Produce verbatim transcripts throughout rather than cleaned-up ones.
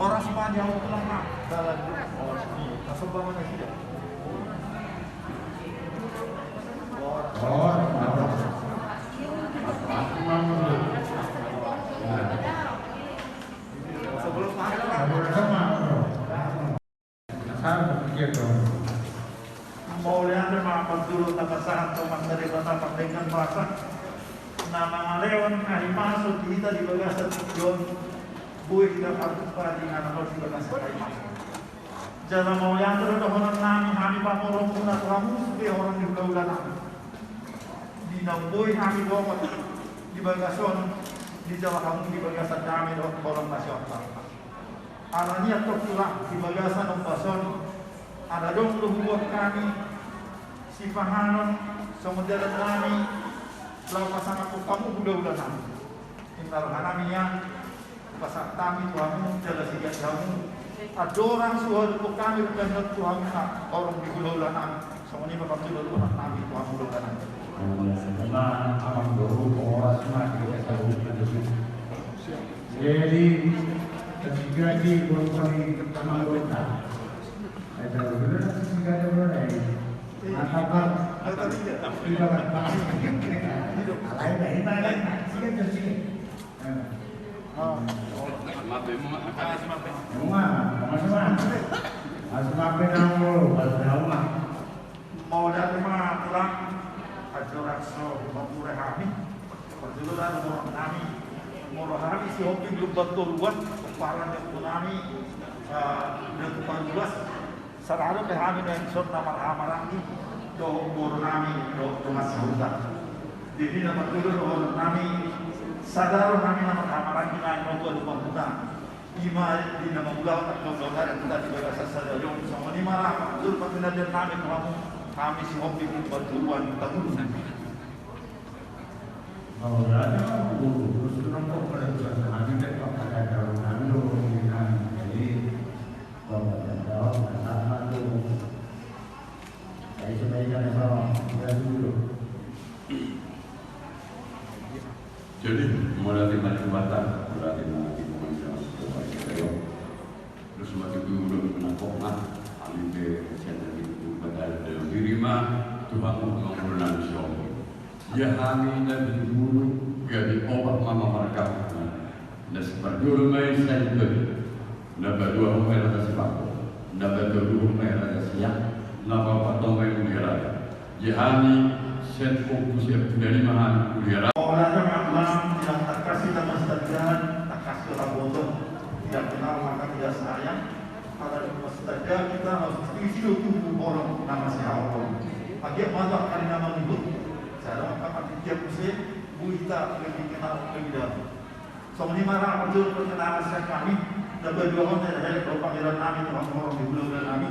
Horas ma di hamu tulang na. Dalan. Horas. Kasomba ma nasida. Horas. Horas. Sebelum makan. Sebelum makan. Mauliate ma parjolo tapasahat tu Amanta Debata pardenggan basa na mangalehon hahipason di hita di bagasan tingki on, boi hita parjumpa di inganan on di bagasan hahipason. Jala mauliate do dohonon nami hami pamoromuna tu hamu sude horong ni hulahula nami, di na boi hami bongot di bagasan on, dijalo hamu di bagasan dame dohot holong na sian Debata. Alani i antong tulang, di bagasan ombas on, ala adong do hubuat hami sipanganon songon dalan nami laho pasangaphon hamu hulahula nami. Inna roha nami nian pasahat hami tu hamu jala sigaji hamu. Andorang so hualuphon hami rupani on tu hamu na horong ni hulahula nami. Songon i ma parjolo dohonon nami tu hamu hulahula nami. Ima amang boru, horas ma di hita saluhutna. Jadi, sigaji boru ni amang boru ta. Ada benar sigaji boru ni. Mantap, Bang. Tidak, Bang. Alai, Bang, ini, Bang. Sigaji, sigaji. Mauliate ma tulang, andorang so mamure hami. Parjolo da dohonon nami, molo hami Sihombing Lumban Toruan, pomparan ni ompu nami, eh, Datu Parulas. Sada do pe hami na dison na marhahamaranggi dohot boru nami dohot dongan sahuta. Jadi na parjolo dohonon nami, sada do hami na marhahamaranggi na naeng ro tu adopanmuna. Ima di na mangulahon angka ulaon na di bagasan sadari on. Songon i ma ra parjolo partangiangan nami tu hamu, hami Sihombing Lumban Toruan, tabulan. Mauliate ma boru, terus tu nang kok pada tuan hami dek pakai daun nami do ini nami. Jadi Bapak dan kawan, sama tu. Jadi, mauliate ma di Debata, mauliate ma di Tuhan, mauliate ma di Tuhan. Terus ma tu dulu nangkok ma, hami pe sian na di Debata dalam diri ma, tu hamu, hamu na di Sihombing. Ia hami na di dulu, ia di obat mama marga. Na siparjolo ma i Sainton, na paduahon ma i Raja Sipangkop, na patoluhon ma i Raja Siak, na paopathon ma i Mulia Raja. Ia hami sian Ompu Siak Tunani ma hami Mulia Raja. Ola kan aku lang, tidak takasi sama setengah, takasi orang bodoh, tidak kenal maka tidak sayang. Ala di mas tanda kita harus isi do tubuh orang nama siapa. Agia mata kali nama ribut. Saya dapat tiap musim, buita lebih kenal lebih dalam. Songon i ma ra parjolo parkenalan sian hami, na paduahon na hela do pangidoan nami tu hamu horong ni hulahula nami.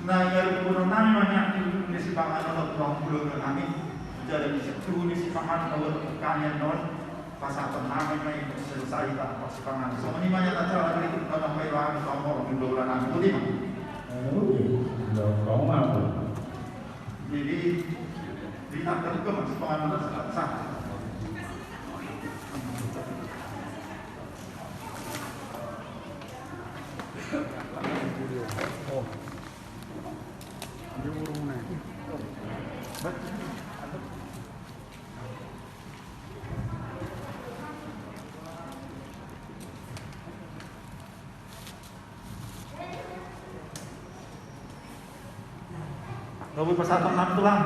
Na ingkon dohonon nami ma nian tu ni sipanganon tu hamu hulahula nami. Jala di situ ni sipanganon na buat pertanian non. Pasahaton nami ma i selesai ta sipanganon. Songon i ma nian acara berikut na nang pairo hami tu hamu horong ni hulahula nami. Boti ma. Jadi, di tanggal ke mas sipanganon na sahat. Nggak boleh pasal enam tulang.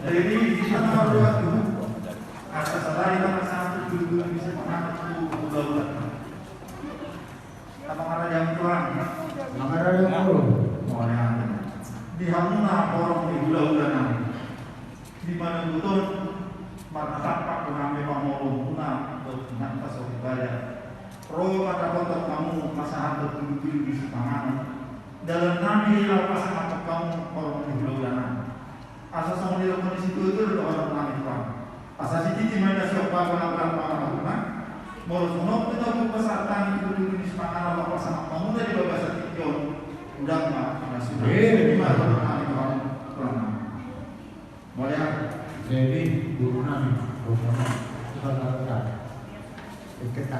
Jadi, di sana baru waktu. Asa sadari tanggal satu dulu bisa mengatur ugal-ugal. Apa kata dia tulang? Mangaraja mulu. Mauliate. Di hamuna horong ni hulahula nami. Di mana buton marnatampak do nami pamoromuna dohot inanta soripada. Ro ma tapasahat hamu pasahathon tudutudu ni sipanganon. Dalan nami laho pasahathon hamu horong ni hulahula nami. Asa songon nidok ni situatua do dohonon nami tu hamu. Asa sititi ma inna siombaon na berat ma na marguna. Molo songon pe na hupasahat hami tudutudu ni sipanganon laho pasahathon hamuna di bagasan tingki on. Godang ma na suda. Eh. Songon i ma dohonon nami tu hamu tulang nami. Mauliate. Jadi, guru nami, guru nami. Kita, kita.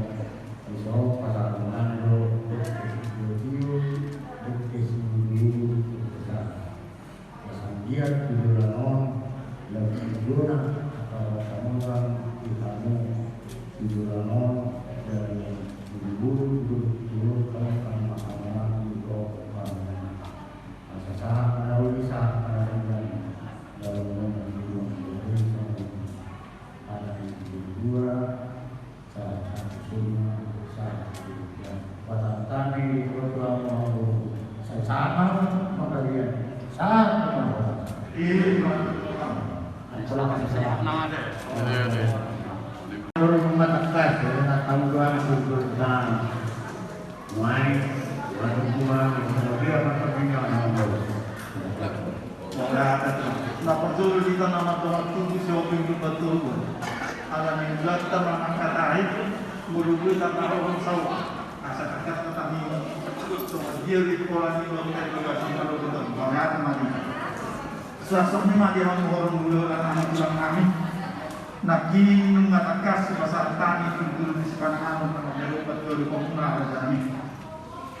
Dison pasahaton nami do bokke sitio-tio, bokke siulu-ulu, bokke sada. Asa anggiat tu joloan on laho didongani angka parsamotan di hamu tu joloan on, jala di bulu-bulu tu dolok-dolok, angka na marhahamaranggi dohot parmahan. Asa sahat ma na uli, sahat ma na denggan. Dalam nama Tuhan Yesus, anak yang kedua, sahat satu sunat, sahat satu sunat. Batang tani, kebetulan mau, saya sama, maka dia sahat ma. Iya, Pak. Salam sehat. Nah, ada. Ada, ada. Menurut rumah tangga, saya nak tahu doang, satu sunat. Nuaeng, manungkun, molo dia mantap ini, anak. Mauliate ma. Na parjolo di hita na mardongan tubu, sihombing tu bantuan. Ala ni ulaonta manang hata i, molo boi tangkarohon saut. Asa tangkas ma tami, songon dia di pola ni ulaonta i, bagasan molo boi tami. Mauliate ma di. Suang songon i ma di hamu horong bulu, holan nami, tulang nami. Nangkin nunga tangkas hupasahat hami tudu-tudu ni sipanganon na manjalo patio di komuna raja nami.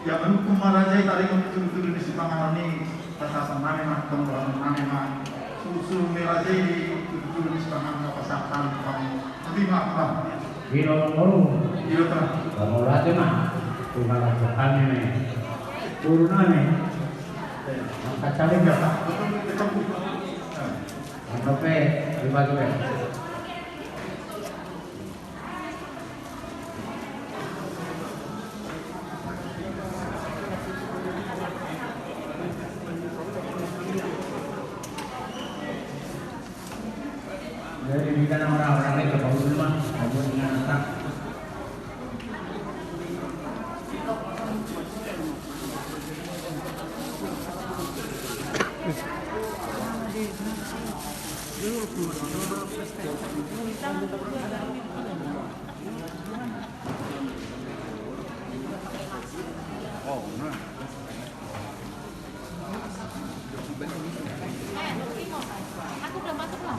Ia manungkun ma raja i taringot tudu-tudu ni sipanganon i, pasahaton nami ma, tongtong nami ma. Suhut-suhut ni raja i tudu-tudu ni sipanganon na pasahat hami tu hamu. Adi ma, Bang. Ilo, Bang. Ilo, Bang. Mauliate ma. Tuhan, Tuhan nami. Guru nami. Angkat caleg ya, Pak. Mantap, Pe. Terima kasih, Pe. Jadi, kita nama orang-orang itu, Pak Guru, Pak. Pak Guru, dengan anak.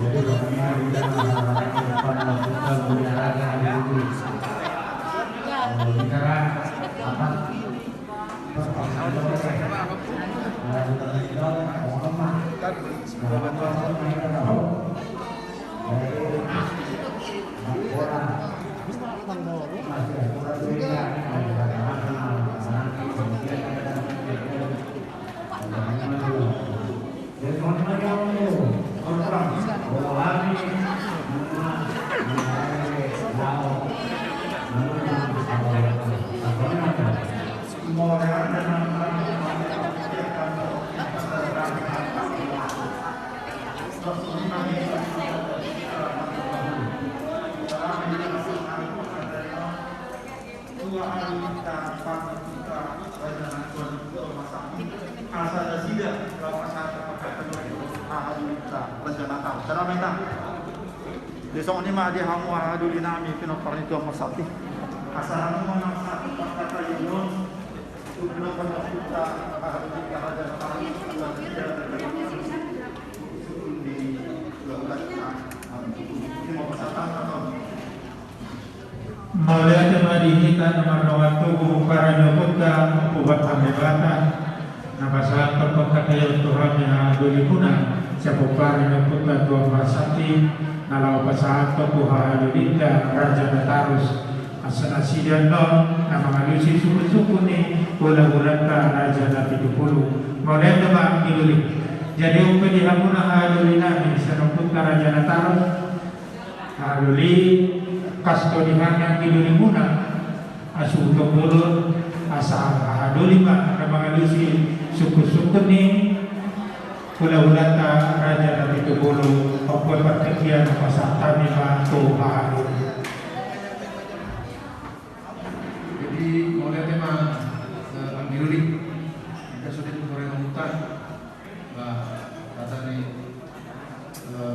Jadi, bagaimana kita mengharapkan ke depan melakukan olahraga hari ini? Kalau bicara apa? Tua Alulinta Parna Putra Raja Nangkuan Tua Masakti. Asa nasida laho pasahat pangkataion tu Tua Alulinta Raja Nangkuan. Sada ma hita. Jadi songon i ma di hamu haha doli nami pinompar ni Tua Masakti. Asa hamu ma na pasahat pangkataion on tu pinompar ni Tua Alulinta Raja Nangkuan. Mauliate ma di hita na mardongan tubu, pomparan ni ompunta, Ompu Batang Debata, na pasahathon pangkataion tu hami haha dolimuna, sian pomparan ni ompunta Tua Masakti, na laho pasahathon tu haha dolinta Raja Natarus, asa nasida annon na mangalusi sungkun-sungkun ni hulahulanta Raja Napitupulu. Mauliate ma di doli. Jadi on pe di hamuna haha doli nami sian ompunta Raja Natarus, haha doli, kas do di hami anggi dolimuna, asa hutombulhon, asa haha doli ma na mangalusi sungkun-sungkun ni hulahulanta Raja Napitupulu. On pe partingkian, pasahat hami ma tu haha doli. Jadi, mauliate ma, eh, anggi doli. Angka sude tu hore hamuta. Bah, hata ni, eh,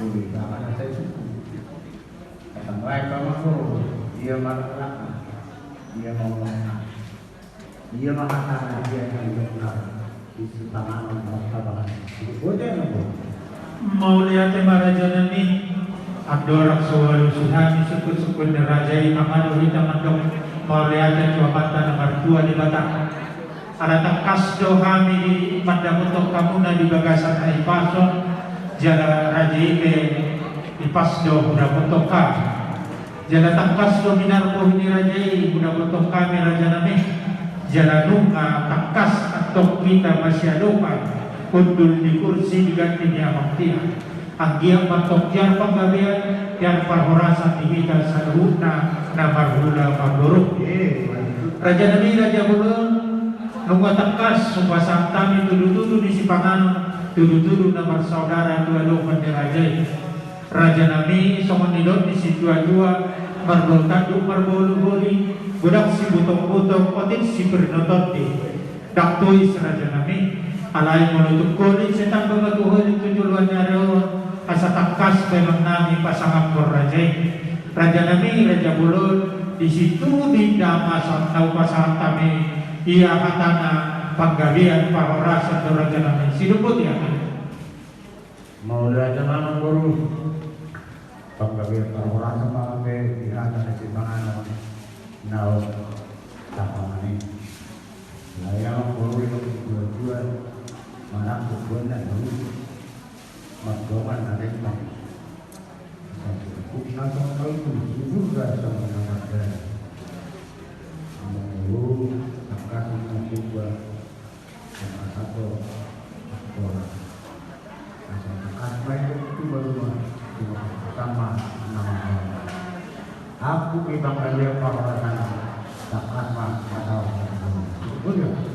Uli tangan na sai suku. Datang lai paman boru, dia ma laklakna, dia ma ulangna, dia ma hatana, dia ma nidokna. Di sipanganon marhabangan. Bote na boru. Mauliate ma raja nami. Andorang so hualusi hami sungkun-sungkun ni raja i, mangalo hita mandok mauliate tu Amanta na martua Debata. Ala tangkas do hami di mandapothon hamuna di bagasan hahipason, jala raja i pe hipas do hudapothon hami. Jala tangkas do minarbohi ni raja i hudapothon hami raja nami. Jala nunga tangkas antong hita masiadopan hundul ni kursi diganti ni amang tiar. Anggiat ma antong tiar panggabean, tiar parhorasan di hita saluhutna na marhula marboru. Raja nami, raja bolon, nunga tangkas hupasahat hami tudu-tudu ni sipanganon, tudu-tudu na marsaudara tu adopan ni raja i. Raja nami, songon nidok ni situa-tua, marboru tanduk marboru holi, godang sibutong-butong, otik sipir ni tondi. Ndang tois raja nami, alai molo tung holi sai tamba ma tu holi tu joloan ni ari on, asa tangkas pe amang nami pasangaphon raja i. Raja nami, raja bolon, disi tuhu do inda masa na hupasahat hami, ia hatana panggabean parhorasan do raja nami. Sidung boti hami. Mauliate ma amang boru. Panggabean parhorasan ma pe di hata na sipanganon naung tapangan i. Alai amang boru, didok situa-tua, manang tubuan na dulu, mardongan na rembang. Sasungkun na songon na uju, suburga songon na mardalan. Amang boru, tangkas ma tubuan.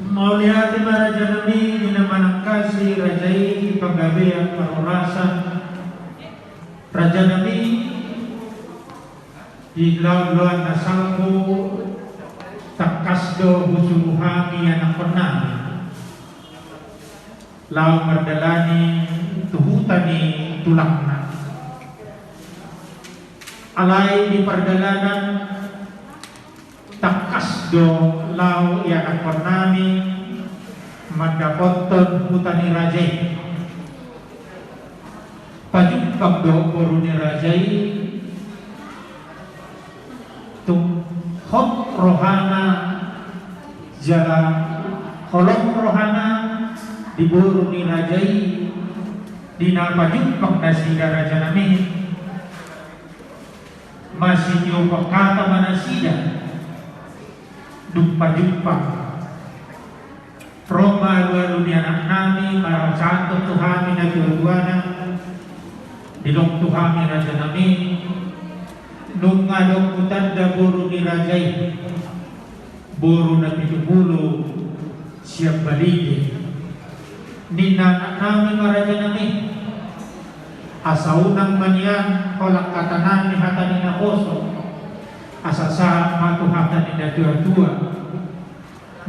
Mauliate ma raja nami, di na manangkasi raja i di panggabean parhorasan. Raja nami, di laon-laon na salpu, tangkas do husuru hami anakkon nami laho mardalani tu huta ni tulangna. Alai di pardalanan tangkas do laho ianakkon nami mandapothon huta ni raja i. Pajumpang do boru ni raja i, tung hot rohana jala holong rohana di boru ni raja i. Di na pajumpang nasida, rajanami, masitio hata ma nasida dung pajumpang. Ro ma alualu ni anaknami marasahon tu hami natuatuana. Didok tu hami, rajanami, nunga adong hutanda boru ni raja i, boru Napitupulu Siambalige. Ninna anaknami ma, rajanami, asa unang ma nian holan hatanami hata ni naposo, asa sahat ma tu hata ni natuatua.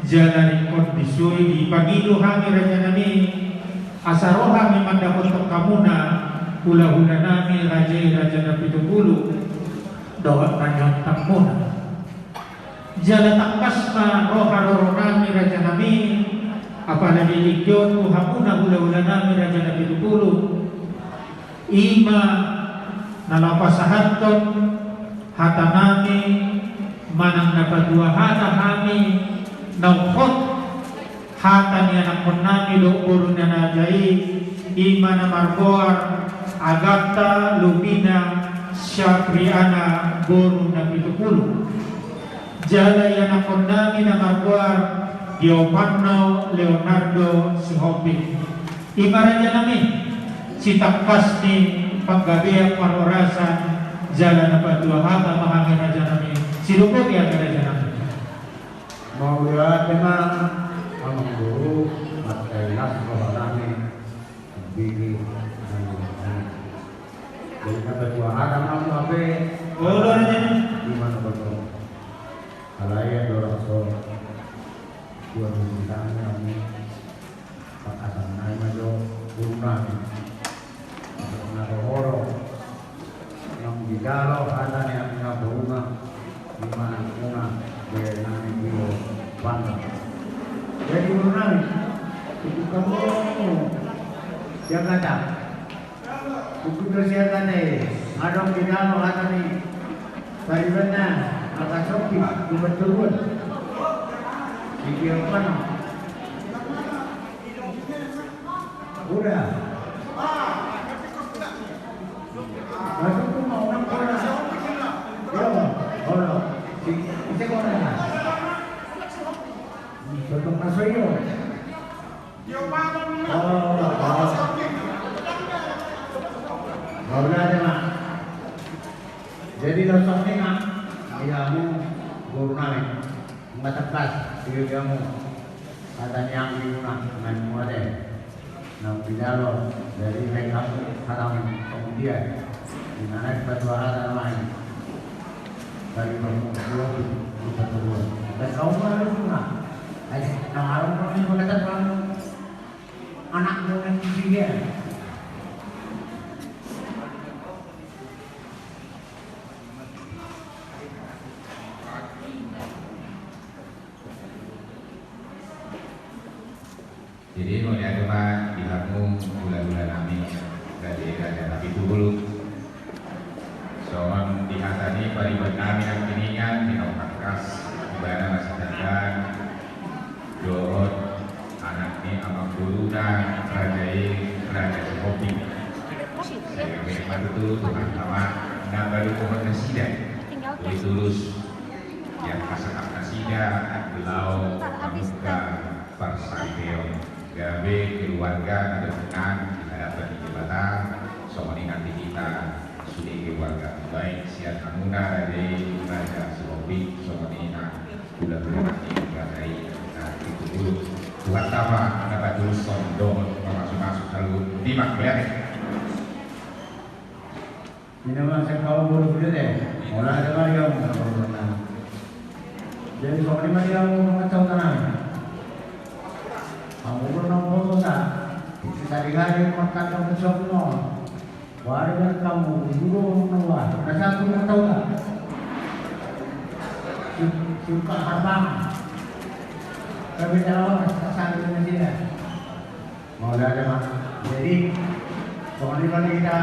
Jala ringkot disi dipangido hami, rajanami, asa ro hami mandapothon hamuna hulahulanami raja i, Raja Napitupulu, dohot na niontangmuna. Jala tangkas ma ro haroronami, rajanami, apala di tingki on tu hamuna hulahulanami Raja Napitupulu. I ma na laho pasahathon hatanami manang na patua hata hami, naung hot hata ni anakkonnami dohot boru ni raja i, i ma na margoar Agata Lupina Sapriana boru Napitupulu. Jala i anakkonnami na margoar Giovanna Leonardo Sihombing. I ma, rajanami, sitangkas ni panggabean parhorasan jala na patua hata ma hami, rajanami, sidok i hami, rajanami. Mauliate ma, amangboru, martangiang rohanami. Bini, amangboru. Jadi na patua hata ma hape. Olo, rajanami. Di mana kau? Alai andorang so dua minggu tangihon i, pangkataion nai ma jo boru nami. Na dohot naung dijalo hata ni angka boruna, di mana muna, di nami di panda. Jadi boru nami, itu kamu siang kata. Buku dosia tadi, adong di dalam hata ni paribanna, maka sopi, bukan turun. Di dia mana? Udah. Masuk tu mau nang kona. Yo, olo. Si, si kona. Tutup masuk yo. Oh, oh. Mauliate ma. Jadi losok ni ma, di hamu boru nami. Nunga tangkas, di hamu. Hata ni anggi muna, nai muna de. Naung dijalo, jadi nai hamu, hata ni songon dia. Di mana di patua hata nai. Dari bangun dua puluh, dua puluh dua. Dan kau mah lu mah. Ayo, nang arung kau ni kau datang bang. Anak mau main P C dia. Jadi mauliate ma di hamu hulahula nami, raja i Raja Napitupulu. Songon di hata ni pariban nami nangkiningan, di naung tangkas ibana masitandaan dohot anak ni amangboruna raja i Raja Sihombing. Sai gabe ma tutu Tuhanta ma na padomuhon nasida. Uli tulus di angka sangkap nasida, laho mamungka parsaripeon, gabe keluarga na dominan di hadapan ni Debata. Songon i nang di hita sude keluarga, baik sian hamuna raja i Raja Sihombing, songon i nang hulahula nami raja i Napitupulu. Tuhanta ma na patulushon dohot mamasumasu saluhut. Di ma, mauliate. Ini mah saya kawan boru gede deh. Mulai ada lagi kamu. Jadi soalnya mah dia mau mengacau tanah. Kamu pernah foto tak? Kita di hari makan kamu semua. Baru kan kamu dulu menua. Nah, satu nggak tahu tak? Su-, suka apa? Tapi kalau pas kesal dengan dia. Mauliate ma. Jadi, songon i ma hita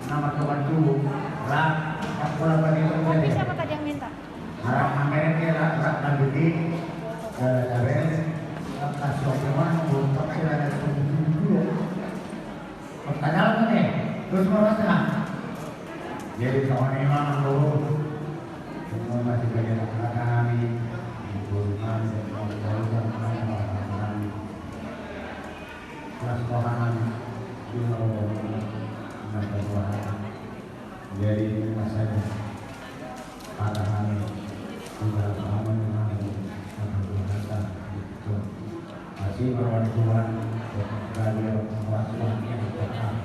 na martuatua, ra, sakola pagi. Kopi siapa tadi yang minta? Arang mamerek ya, ra, ra, kan jadi, eh, tabe, ra, kasih omongan, buat pakai, ra, ra, ra, ra, ra, ra, ra, Terus mau rasa. Jadi tahun ini mana dulu? Semua masih banyak kata kami. Ibu kami dan kawan-kawan kami. Kelas rohani di Robo Muna. Jadi, terima saja. Kata kami, sudah lama menanti kata Tuhan. Masih merawan Tuhan, raja Tuhan yang tetap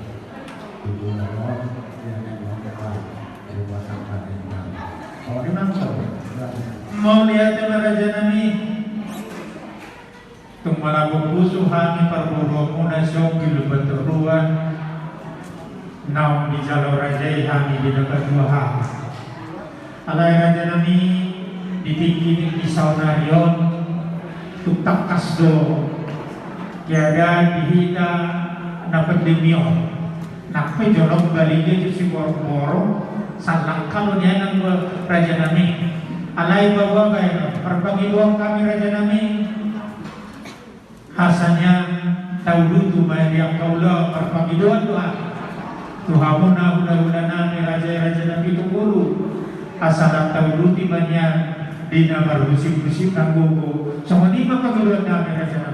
di bulan Ramadan, yang tetap di rumah tangga dan. Kalau memang tahu, Mauliate ma raja nami. Tung malambok pusu hami parboruonmuna sian Lumban Toruan, naung dijalo raja i hami di na patua hami. Alai raja nami, di tingki ni saonari on, tung tangkas do keadaan di hita na pandemi on. Nang pe jolo baliga jo siborongborong, salangka do nian nang raja nami. Alai baoa baen on, parpangidoan hami raja nami. Asa nian tauduti ma di angka ulaon parpangidoan do hami tu hamuna hulahula nami raja i Raja Napitu Ngolu. Asa ndang tauduti ma nian di na marhusip-husip na gogo. Songon i ma pangidoan nami raja nami.